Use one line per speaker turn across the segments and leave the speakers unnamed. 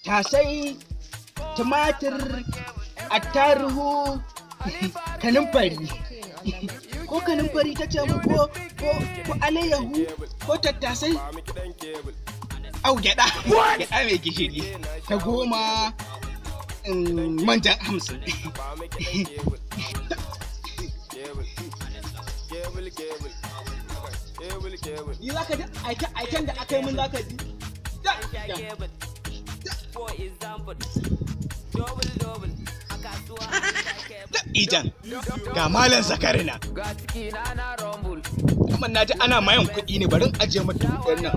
Tattasai, tumatir, attaruhu, kanumfari. Ko kanumfari ta ce mu ko ko alayyahu ko tattasai. Au gyaɗa, gyaɗa mai gishiri. Ta 10, manja 50. Ni za ka ji aiken da aka yi mun za ka ji. Ijan, ga Malam Zakarina. Kuma na ji ana mayan kuɗi ne, bari in ajiye mata kuɗin nan.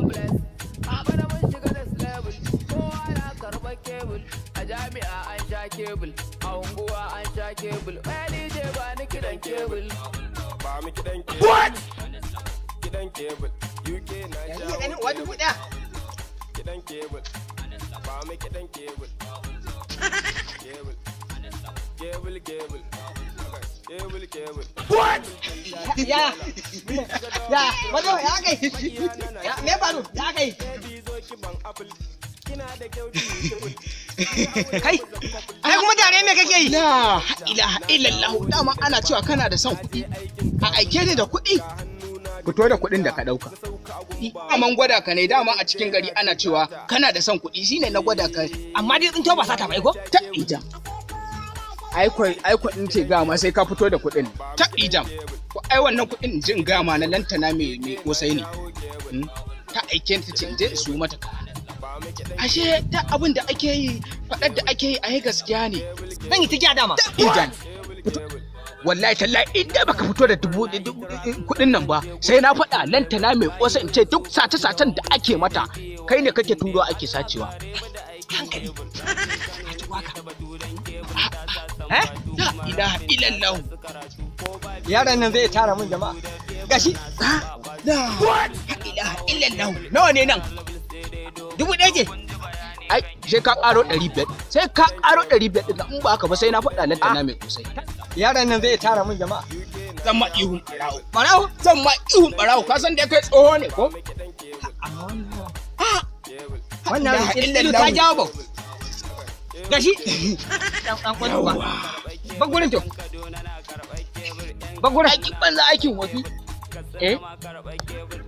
A jami'a an sha kebul, a unguwa an sha kebul, wani je ba ni kiɗan kebul.
Ba mu kiɗan kebul. What? Kiɗan kebul. UK na
Yanzu ya ganin uwa 1000.
Kiɗan kebul. Ba mu kiɗan kebul. Kebul. Kebul kebul. Kebul kebul.
What?
Ya. Ya, wato ya kai. Ya, me faru? Ya kai.
Kai,
ai kuma tare me kake yi?
La ilaha illallah, dama ana cewa kana da son kuɗi. A aike ni da kuɗi. Fito da kuɗin da ka ɗauka. Aman gwada ka ne, dama a cikin gari ana cewa kana da son kuɗi, shine na gwada ka.
Amma dai tsinto ba sata ba ko?
Ta ijan. Ai in ce gama sai ka fito da kuɗin. Ta ijan. Ai wannan kuɗin in ji in gama na lantana mai kosai ne. Ta aike ta ce in je in siyo mata kaya. Ashe ta abin da ake yi, faɗar da ake yi a gaskiya ne.
Zan yi tigiya dama.
Ijan. Wallahi tallahi idan baka fito da dubu kuɗin nan ba, sai na faɗa lantana mai ƙosa in ce duk sace-sacen da ake mata, kai ne kake turo ake sacewa.
Hankali. A ci waka. Eh?
La ilaha illallah.
Yaron nan zai tara mun jama'a. Gashi.
La ilaha illallah. Nawa ne nan?
1000 ce.
Ai, sai ka ƙaro 500. Sai ka ƙaro 500 ɗin, in ba haka ba sai na faɗa lantana mai ƙosai.
Yaron nan zai tara mun jama'a.
Zan ma ihun ɓarawo.
Ɓarawo?
Zan ma ihun ɓarawo, ka san da kai tsoho ne ko?
Wannan ilu ta jawo ba. Gashi. Dan kwallo ba. Ba gurin to. Ba gurin.
Aikin banza aikin wafi. Eh?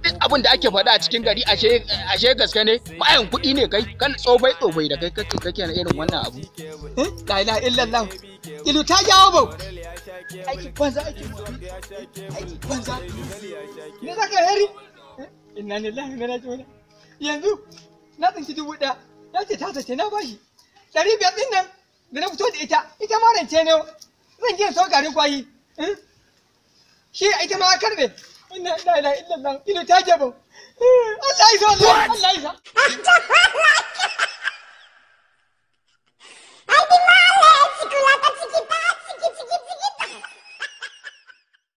Duk abin da ake faɗa a cikin gari ashe gaske ne, mayan kuɗi ne kai, kan tsofai tsofai da kai kake na irin wannan abu.
La ilaha illallah. Ilu ta jawo bau.
Aikin banza aikin wafi. Aikin banza.
Me za ka heri? Inna lillahi wa inna ilaihi raji'un. Yanzu na tsinci 1000. Ya ce ta sace na bashi. 500 ɗin nan da na fito da ita, ita ma rance ne. Zan je so garin kwayi. Shi ita ma karbe. Inna la ilaha illallah. Ilu ta jawo. Allah ya isa, Allah ya isa.